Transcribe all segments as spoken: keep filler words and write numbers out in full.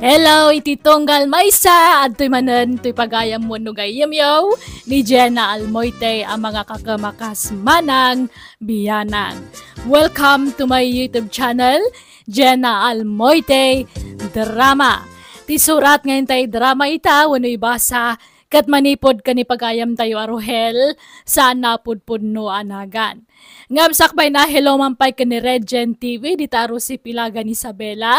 Hello, iti tunggal maysa, adtoy manen toy pagayam wenno gayyemyo ni Jenna Almoite a mangakakemakas manang bianang. Welcome to my YouTube channel, Jenna Almoite Drama. Ti surat nga intay drama ita wenno ibasa ket manipud ken ipagayamtayo a Rohel, saan a pudpudno a nagan. Ngem sakbayna, hello man pay ken ni Regent T V, dita Rose Pilagan Isabela,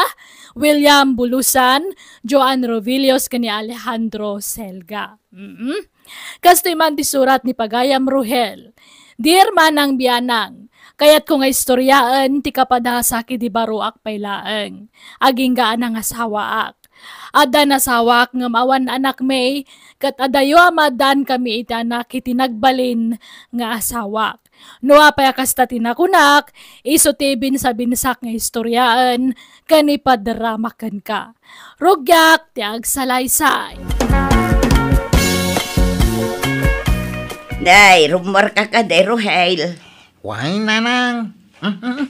William Bulusan, Joan Rovillos, ken ni Alejandro Selga. Mm. Kastoy man ti surat ni pagayam Rohel. Dear Manang Bianang, kayatko nga istoryaen ti kapadasakmi idi baroak pay laeng. Agingga a nangasawaak. Adda nasawak ngem awan anakmi, ket adayo a maaddankami iti anak iti nagbalin nga asawak. No apay a kasta ti nakunak, isu ti binsabinsak nga istoryaen ken ipadrama kenka. Rugiak ti agsalaysay. Day, rummuarka kadi, Rohel. Way, nanang. Mm, mm, mm.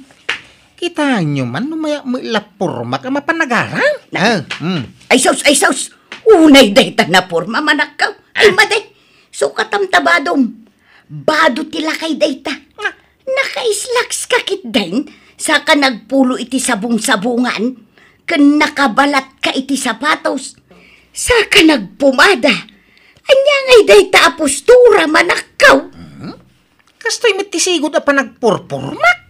Kitaenyo man no mayak met la pormak a mapan agaram? Na- Ah, mm. Ay sus, ay sus! Unay dayta naporma, manakkaw. Ay, madi. Sukatam ta badom. Bado ti lakay dayta. Nga. Nakaislaks ka ketdin, saka nagpulo iti sabong-sabongan, ken nakabalat ka iti sapatos, saka nagpumada. Ania ngay dayta a postura, manakkaw? Hmm? Kastoy met ti sigud a panagpurpurmak.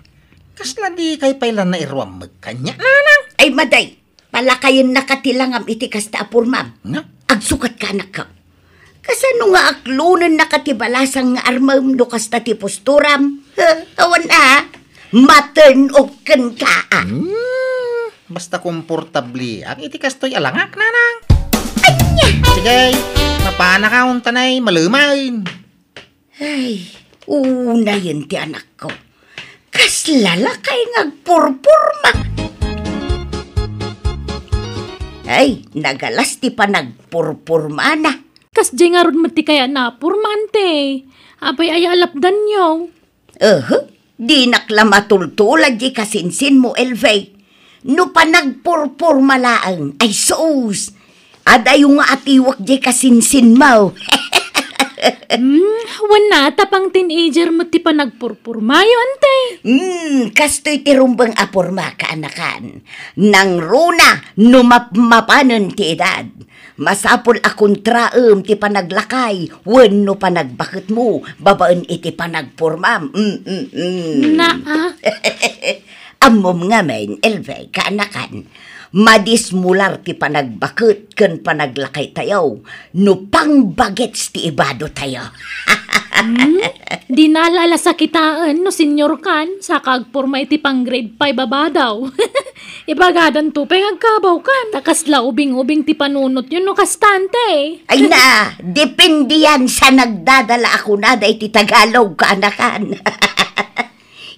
Kasla dikay pay la nairuamek kaniak, nanang? Ay, madi, palakayennaka ti langam iti kasta a pormam. Nga? Agsukatka, anakkaw. Kasano nga aklonennaka ti balasang nga armem no kasta ti posturam? Ha, awan a, ma-turn off kenka, a. Hmm, basta komportabliak iti kastoy a langak, nanang. Ania? Sige, mapanaka untanay, malemen. Ay, unayen ti anakko. Kasla lakay nga agpurpurma. Ay, nagalas ti panagpurpurmana. Kasdiay ngarud met ti kayatna a porma, ante. Apay aya a lapdanyo? Ehe, dinak la matultulad diay kasinsinmo, Elvie. No panagpurpurma laeng, ay sus! Adayo nga atiwek diay kasinsinmo. Hmm, wen na, ta pang-teenager met ti panagpurpurmayo, ante. Hmm, kastoy ti rumbeng a porma, kaanakan. Nangruna no mapmapanen ti edad. Masapul a kontraem ti panaglakay wenno panagbaketmo babaen iti panagpormam. Mm, mm, mm. Naa. Ammom ngamin, Elvie, kaanakan, madismular ti panagbaket ken panaglakaytayo no pangbagets ti ibadotayo. Hmm? Di nala-ala sakitaen no senior kan, saka agporma iti pang-grade five a badaw. Ibagadanto pay nga agkabaw kan, ta kasla ubing-ubing ti panunotyo no kasta, ante. Ay na, depende yan sa nagdadala a kunada iti Tagalog, kaanakan.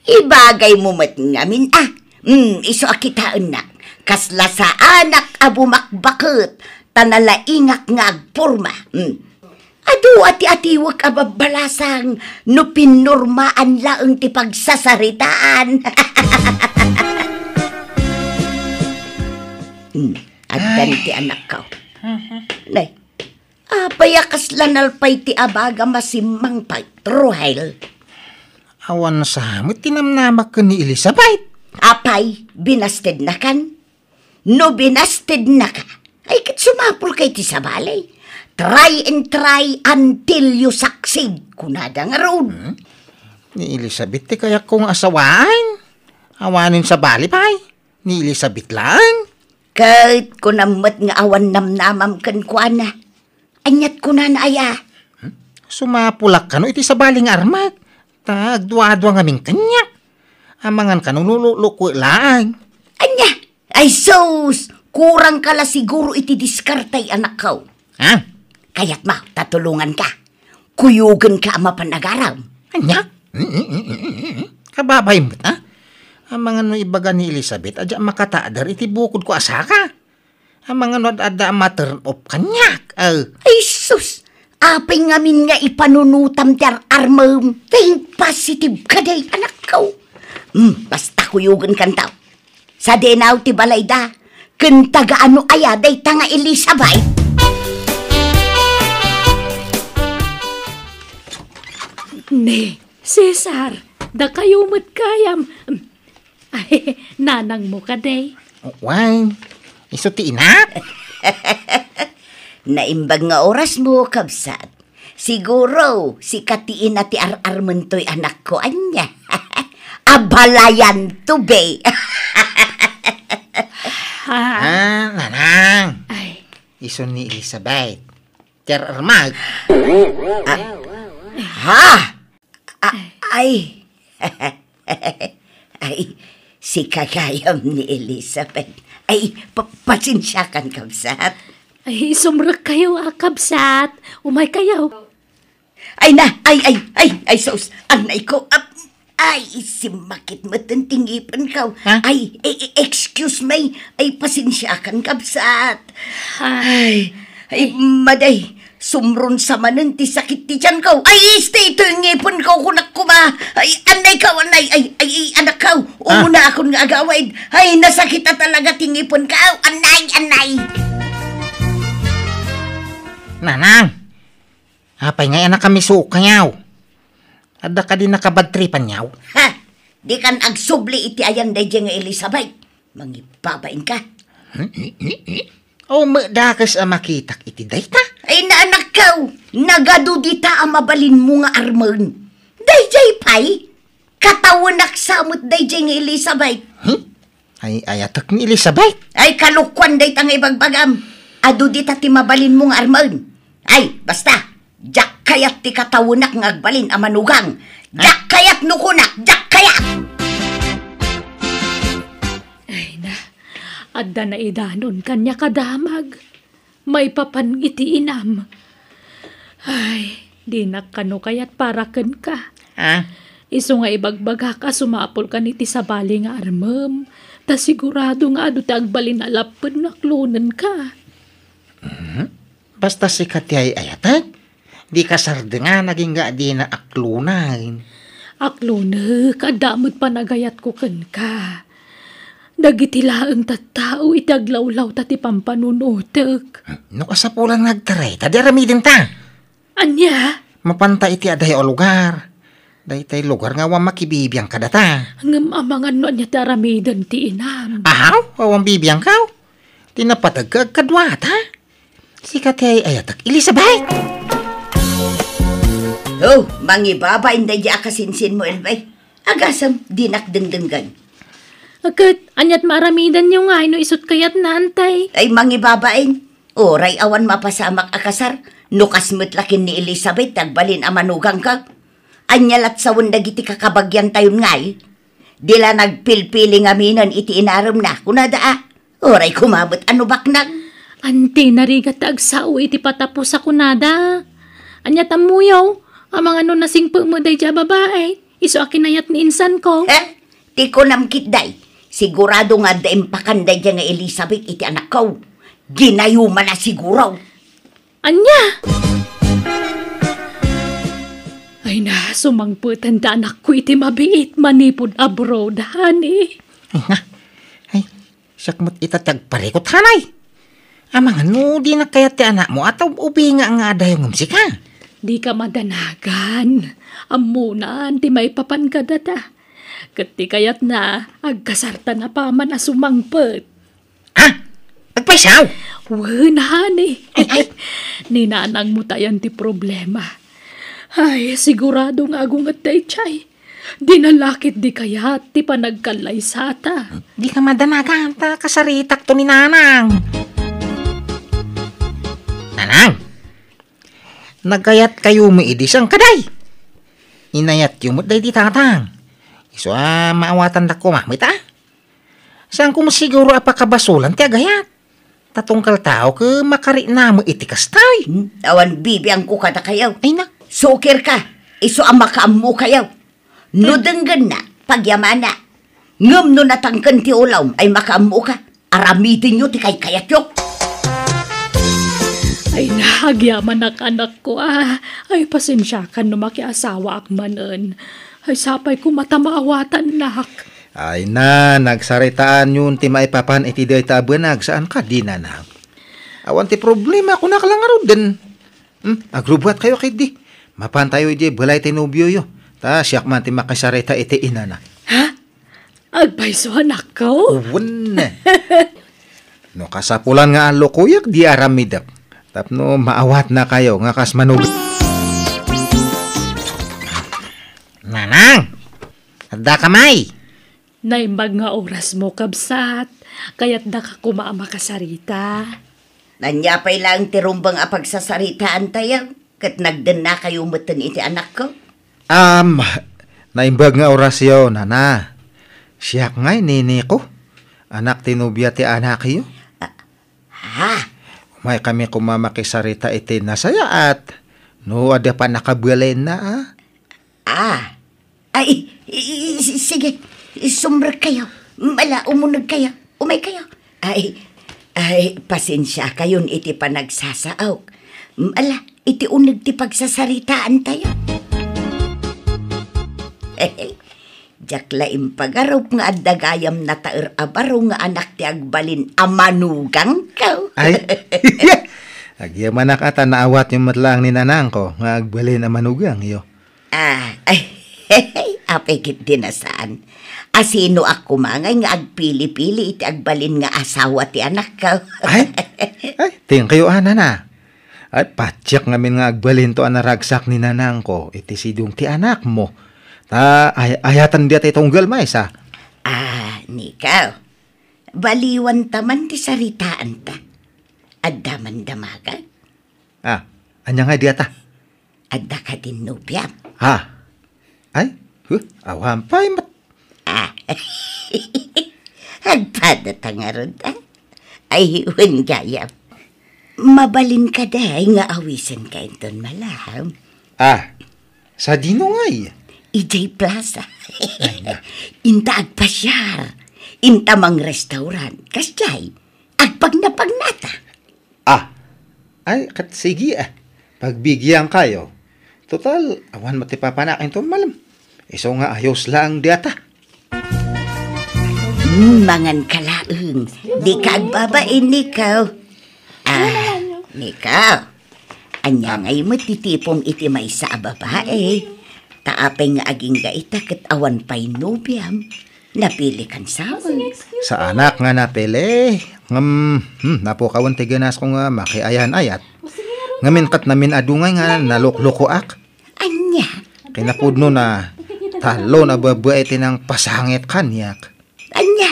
Ibagaymo met ngamin, a. Hmm, isu a kitaennak. Kasla saanak a bumakbaket, ta nalaingak nga agporma. Hmm. Adu a ti atiwek a babbalasang no pinurmaan laeng ti pagsasaritaan. Hmm, addan ti anakko. Nay, apay a kasla nalpay ti abagam a simmangpet, Rohel? Awan sa met ti namnamak ken ni Elizabeth. Apay, binastednakan? No binastednaka, ay ket sumapulka iti sabali. Try and try until you succeed, kunada ngarud. Hmm? Ni Elizabeth ti kayatko nga asawaen. Awanen sabali pay. Ni Elizabeth laeng. Ket kunam met nga awan namnamam kenkuana. Aniat kunana aya? Hmm? Sumapulak kano iti sabali nga armak, ta agduadua ngamin kaniak. Amangan kano no lukwe laeng. Ania? Ay sus! Kurang ka la siguro iti diskarte, anakko. Ha? Kayatmo ta tulonganka? Kuyogenka a mapan agaram. Ania? Kababay met, ha? Amangan no ibaga ni Elizabeth a diak makatader iti bukodko a saka. Amangan no ad-adda a ma-turn off kaniak. Ah. Ay sus! Apay ngamin nga ipanunotam ti ar-armem? Think positive kadi, anakko. Hmm, basta kuyogenkanto. Sadinaw ti balayda, Ken taga-ano aya dayta nga Elizabeth? Ni, Cesar, dakayo met gayam. Ay, nanangmo kadi? Wen, isu ti inak? Naimbag nga orasmo, kabsat. Siguro, sika ti ina ti ar-armen toy anakko, ania? Abalayan to, be. Ah. Ah, nanang. Ay. Isu ni Elizabeth. Ti ar-armek. Ah, ha? A-, ay. Ay, sika gayam ni Elizabeth. Ay, pa-, pasensiakan, kabsat. Ay, sumrekkayo a, kabsat. Umaykayo. Ay na, ay, ay, ay, ay, sus. Anay ko. Ap-, ay, simmakit met ti ngipenko. Ha? Ay, e-, e-, excuse me. Ay, pasensiakan, kabsat. Ah. Ay, ay, maday. Sumrunsa manen ti sakit ti tianko. Ay, isti, itoy ngipenko, kunak koma. Ay, annaykaw, annay, ay, ay, ay, anakkaw. Ah. Umuna akon nga agawid. Ay, nasakit a talaga ti ngipenko. Annay, annay. Nanang, apay nga anak kami suok kanyaw? Adda kadi nakabadtripan yaw? Ha! Dikan agsubli iti ayan daydiay nga Elizabeth. Mangibabain ka. Hmm? O, madakes a makitak iti dayta? Ay, naanakkaw, nagadu dita a mabalinmo nga armen. Daydiay pay, katawenak sa met daydiay nga Elizabeth. Hmm? Ay, ayatek ni Elizabeth? Ay, kalokuan dayta nga ibagbagam. Adu dita ti mabalinmo nga armen. Ay, basta, diak kayat ti katawenak nga agbalin a manugang. Diak kayat no kunak, diak kayat! Ay na, adda naidanon kaniak a damag. Maipapan iti inam. Ay, dinak kano kayat para kenka. Ah? Isu nga ibagbagak a sumapulkan iti sabali nga armem, ta sigurado nga adu ti agbalin a lapped no aklonenka. Mhm. Basta sika ti ay-ayatek, di kasardengan agingga dina aklonen. Aklonek, adda met panagayatko kenka. Dagiti laeng tattao iti aglawlawta ti pampanunotek. No kasapulan nga agtaray, ta di aramidenta. Ania? Mapanta iti adayo a lugar. Daytay lugar nga awan makibibiang kadata. Ngem amangan no ania ti aramiden ti inam. Ahaw, awan bibiangkaw. Ti napateg ka agkaduata. Sika ti ay-ayatek, Elizabeth! Oh, mangibabain daydi a kasinsinmo, Elvay. Agasem, dinak dengdenggen. Ket, aniat maaramidanyo ngay no isut kayatna, antay? Ay, mangibabain. Uray awan mapasamak a kasar, no kas met la ken ni Elizabeth ti agbalin a manugangka. Ania lat sawen dagiti kakabagiantayon ngay? Di la nagpilpili ngaminen iti inaremna, kunada a. Uray koma met a no baknang. Anti narigat ta agsao iti patapos a kunada. Ania tammuyo? Amangan no nasingpet met daydi a babai, isu a kinayat ni insanko. Eh, ti kunam ketdi, sigurado nga adda impakan daydi nga Elizabeth iti anakko. Ginayumanna siguro. Ania? Ay na, sumangpeten ta anakko iti mabiit manipud abroad, honey. Ay na. Ay, siak met ita ti agparikut, hanay. Amangan no dinak kayat ti anakmo a ta ub-ubinga nga adayo ngem sika. Dika madanagan. Ammonan ti maipapan kadata. Ket ti kayatna, agkasartan a paman a sumangpet. Ha? Agpaysaw? Wen, honey. Ay, ay. Ni nanangmo tayan ti problema. Ay, sigurado nga agunget daydiay. Dina la ketdi kayat ti panagkallaysata. Dika madanagan ta kasaritakto ni nanang. Nanang, nagayatkayo met idi saan kadi? Inayatyo met daydi tatang. Isu a maawatandakto met a. Saanko met siguro a pakabasolan ti agayat. Ta tunggal tao ket makarikna met iti kasta. Hmm, awan bibiangko kadakayo. Ay na. Sukirka, isu a makaammokayo. No denggenna, pagyamana. Ngem no natangken ti ulawm ay makaammoka, aramidenyo ti kaykayatyo. Ay na, agyamanak, anakko, a. Ay, pasensiakan no makiasawaak manen. Ay, sapay koma ta maawatannak. Ay na, nagsaritaanyon ti maipapan iti dayta a banag, saan kadi, Nanang? Awan ti problema, kunak la ngaruden. Hmm, agrubbuatkayo ketdi. Mapantayo idiay balay ti nobioyo. Ta siak man ti makisarita iti inana. Ha? Agpayso, anakko? Wen. No kasapulan nga allukoyak, di aramidek. Tapno maawatnakayo nga kas manug-, Nanang! Addaka may? Naimbag nga orasmo, kabsat. Kayatdaka koma a makasarita. Ania pay laeng ti rumbeng a pagsasaritaantayo? Ket nagdennakayo metten iti anakko? Am, naimbag nga orasyo, Nana. Siak ngay ni Nico, anak ti nobia ti anakyo. Ah, ha? Umaykami koma makisarita iti nasayaat. No adda pannakabalinna, a? Ah. Ay, i-, i-, si-, sige. Sumrekkayo. Ala, umunegkayo. Umaykayo. Ay, ay, pasensiakayon iti panagsasaok. Ala, iti uneg ti pagsasaritaantayo. Diak la impagarup nga adda gayam nataer a baro nga anak ti agbalin a manugangko. Ay, agyamanak a ta naawatyo met laeng ni Nanangko nga agbalin a manugangyo. Ah, ay, apay ketdi a saan. Asinoak koma ngay nga agpili-pili iti agbalin nga asawa ti anakko? Ay, ay, thank you, a, Nana. Ay, patiek ngamin nga agbalinto a naragsak ni Nanangko iti sidong ti anakmo. Ta, ay-, ayaten diay ti tunggal maysa. Ah, Nico. Baliwanta man ti saritaanta. Adda man damagak? Ah, ania ngay diata? Adda kadin nobiam? Ha? Ay, huh, awan pay met. Ah. Agpadata ngarud, a? Ay, wen gayam. Mabalin kadi nga awisenka inton malem? Ah, sadino ngay? Idiay plaza. Ay, na. Inta agpasiar. Inta mangrestaurant. Kasdiay, agpagnapagnata. Ah, ay, ket sige, a. Pagbigiankayo. Total, awan met ti papanak inton malem. Isu nga ayos laeng diata. Hmm, manganka laeng. Dika agbabain, Nico. Ah, Nico. Ania ngay met ti tipom iti maysa a babae? Ta apay nga agingga ita ket awan pay nobiam? Napilikan sa amin. Saanak nga napili. Ngem, hmm, napukawen ti ganasko nga makiayan-ayat. Ngamin ket namin-adu ngay nga naluklukoak. Ania? Kinapudnona, talon a babae ti nangpasangit kaniak. Ania?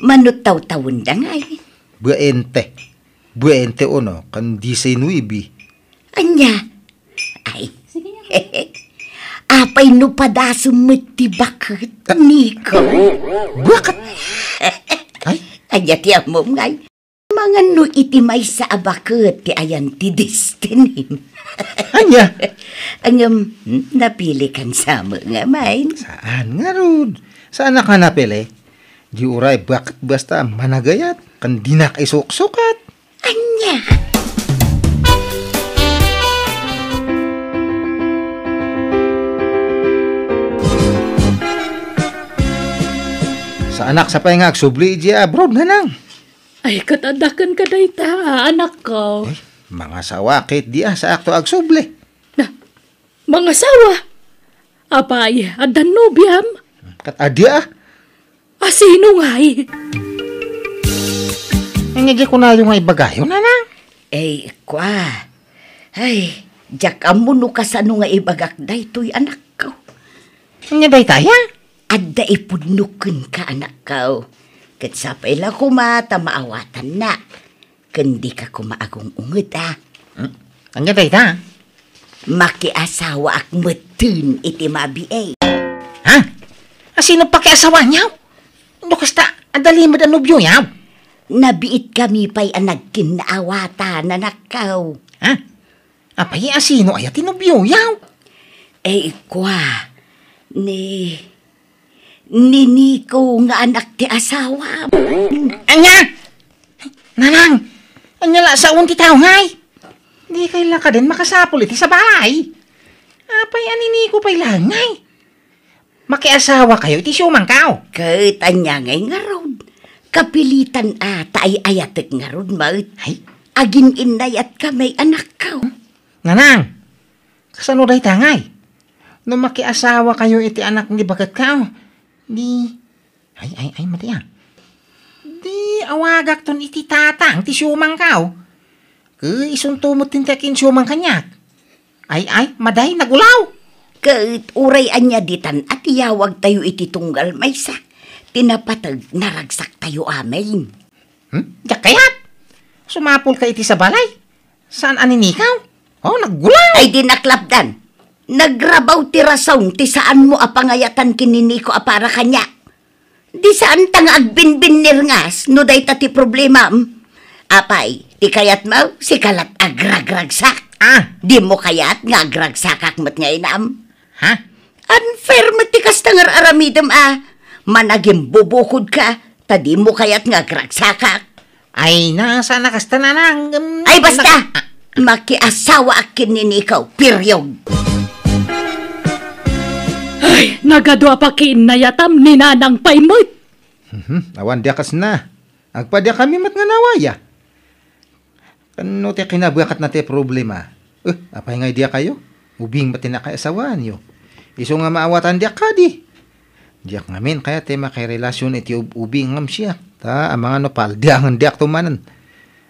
Mano tawtawenda ngay? Baente. Baente uno, ken diecinuebe. Ania? Ay. Apay no padasem met ti baket, Nico? Baket? Ay. Ania ti ammom ngay? Mangan no iti maysa a baket ti ayan ti destinim. Ania? Ngem, napilikan sa met nga main. Saan ngarud? Saanak a napili? Di uray baket basta managayat, ken dinak isuksukat. Ania? Saanak sa pay nga agsubli idiay abroad, Nanang. Ay, ket adda kenka dayta, anakko. Eh, mangasawa ketdi a, saakto agsubli. Na, mangasawa? Apay, addan nobiam? Ket adi a. Asino ngay? Ania diay kunayo nga ibagayo, Nanang? Ay, kua. Ay, diak ammo no kasano nga ibagak daytoy, anakko. Ania dayta, a? Adda ipudno kenka, anakko. Ket sapay la koma ta maawatannak. Ken dika koma agung-unget, a. Hmm? Ania dayta? Makiasawaak metten iti mabiit. Ha? Asino pakiasawaanyo? No kasta, adda limed a nobioyo? Nabiitkami pay a nagkinnaawatan, anakko. Ha? Apay, asino aya ti nobioyo? Eh, kua, ni, ni Nico nga anak ti asawam. Ania? Nanang, ania la saon ti tao ngay? Dikay la kadin makasapul iti sabali. Apay, a ni Nico pay la ngay? Makiasawakayo iti siumangko. Ket ania ngay ngarud? Kapilitan a ta ay-ayatek ngarud met. Ay? Agin-innayatka met, anakko. Nanang, kasano dayta ngay? No makiasawakayo iti anak ni baketko, di, ay, ay, ay, mati a. Di awagakton iti tatang ti siumangko. Ket isunto met ti akin siumang kaniak. Ay, ay, madi, nagulaw. Ket uray ania ditan a tiyawagtayo iti tunggal maysa, ti napateg naragsaktayo amin. Hmm? Diak kayat. Sumapulka iti sa balay. Saan a ninikaw? Oh, naggulaw. Ay, di naklapdan. Nagrabaw ti rason ti saanmo a pangayatan ken ni Nico a para kaniak. Di saanta nga agbinbinnirngas no dayta ti problemam. Apay, ti kayatmo, sika lat agragragsak. Ah. Dimo kayat nga agragsakak met nga inam? Ha? Unfair met ti kasta nga ar-aramidem a. Managimbubukodka, ta dimo kayat nga agragsakak. Ay, na, saan a kasta, nanang, em, Ay, basta! nak-, ah. Makiasawaak ken ni Nico, period. Ay, nagadu a pakiinnayatam ni Nanang pay met. Mhm, awan diak kasna. Agpadiakami met nga nawaya. Ken no ti kinabakatna ti problema, eh, apay nga diak kayo? Ubing met ti nakayasawaanyo. Isu nga maawatan diak kadi. Diak ngamin kayat ti makirelasyon iti ub-, ubing ngem siak. Ta, amangan no paldiangen diak tumanen.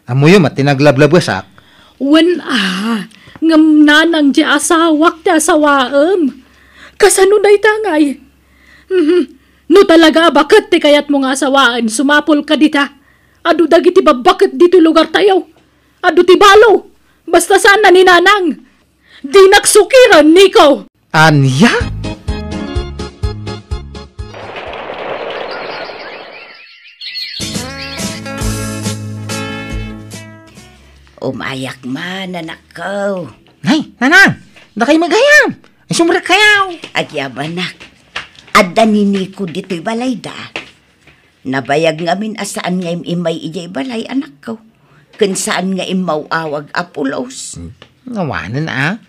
Ammoyo met ti naglablabasak. Wen a, ngem nanang di asawak ti asawaem. Kasano dayta ngay? Mhm. No talaga a baket ti kayatmo nga asawaen, sumapulka dita. Adu dagiti babbaket ditoy lugartayo. Adu ti balo. Basta saan a ni Nanang. Dinak sukiren, Nico. Ania? Umayak man, anakko. Nay, Nanang, dakay magayam. Ay, sumrekkayo. Agyamanak. Adda ni Nico ditoy balayda. Nabayag ngamin a saan nga im-immay idiay balay, anakko. Ken saan nga immaw-awag a pulos. Hmm. Awanen a.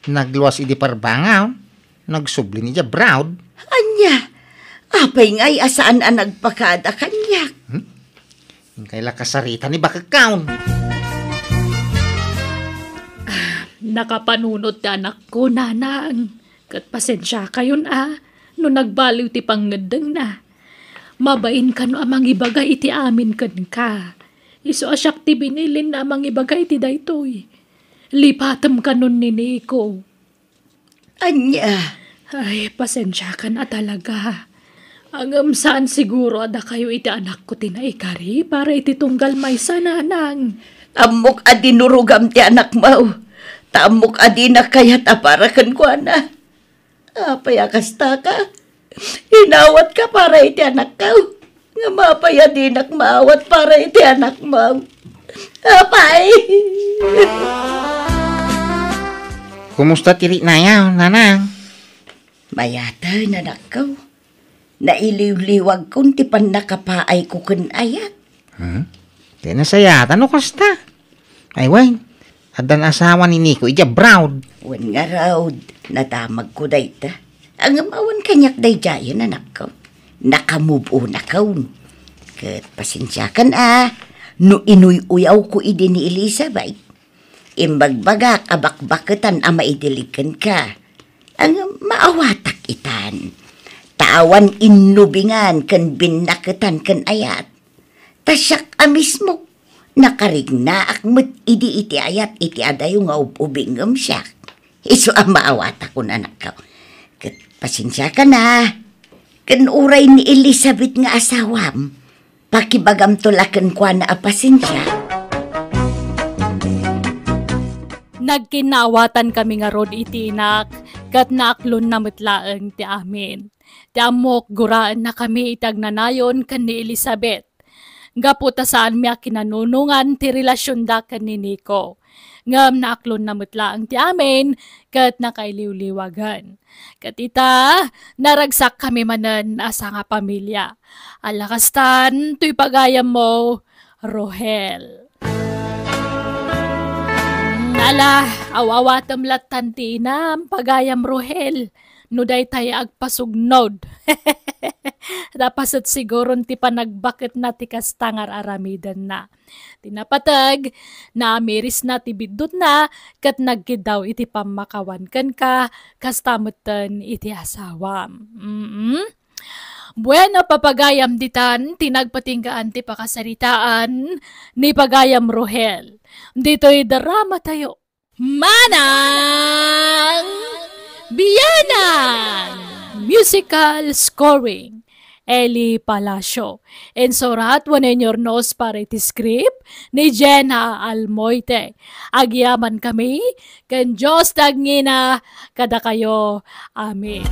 Nagluas idi parbangaw. Nagsubli ni Jabrown. Ania? Apay ngay a saan a nagpakada kaniak? Hmm? Inkay la kasarita ni bakekkaon. Ah, nakapanunot ti anakko, Nanang. Ket pasensiakayon a no nagbaliw ti pangngeddengna. Mabain kano a mangibaga iti amin kenka. Isu a siak ti binilinna a mangibaga iti daytoy. Lipatem kanon ni Nico. Ania? Ay, pasensiakan a talaga. Ngem saan siguro a dakayo iti anakko ti naikari para iti tunggal maysa, Nanang. Ammok a dinurogam ti anakmo. Ta ammok a dina kayat a para kenkuana. Apay a kastaka? Inawatka para iti anakko. Ngem apay a dinak maawat para iti anakmo? Apay! Kumusta ti riknayo, Nanang? Mayaten, anakko. Nailiwliwagkon ti pannakapaayko ken ayat. Hmm? Ti nasayaat no kasta? Ay, wen, addan asawa ni Nico idiay abroad. Wen ngarud, nadamagko dayta. Ngem awan kaniak daydiayen, anakko. Naka-move on akon. Ket pasensiakan a, no inuy-uyawko idi ni Elizabeth. Imbagbagak a bakbaketan a maidilig kenka. Ngem maawatak itan. Ta awan innubingan ken binnaketan ken ayat. Ta siak a mismo, nakarignaak met idi iti ayat iti adayo nga ub-ubing ngem siak. Isu a maawatakon, anakko. Ket pasensiakan a. Ken uray ni Elizabeth nga asawam, pakibagamto la kenkuana a pasensia. Nagkinnaawatankami ngarud iti inak, ket naaklonna met laeng ti amin. Ti ammok, guraennakami iti agnanayon ken ni Elizabeth. Gapu ta saanmi a kinanunongan ti relasionda ken ni Nico. Ngem naaklonna met laeng ti amin ket nakailiwliwagen. Ket ita, naragsakkami manen a sangapamilia. Ala kastan, toy pagayammo, Rohel. Ala, aw-awatem lattan ti inam, pagayam Rohel. no daytay agpasugnod. Napaset siguron ti panagbaketna ti kasta nga ar-aramidenna. Ti napateg, naamirisna ti biddutna, ket nagkiddaw iti pammakawan kenka, kasta metten iti asawam. Mm. Bueno, papagayam ditan, ti nagpatinggaan ti pakasaritaan ni pagayam Rohel. Ditoy drama tayo. Manang Bianang! Musical scoring, Eli Palacio. Insurat wenno inyurnos para iti script ni Jenna Almoite. Agyaman kami ken Dios ti agngina kadakayo. Amen.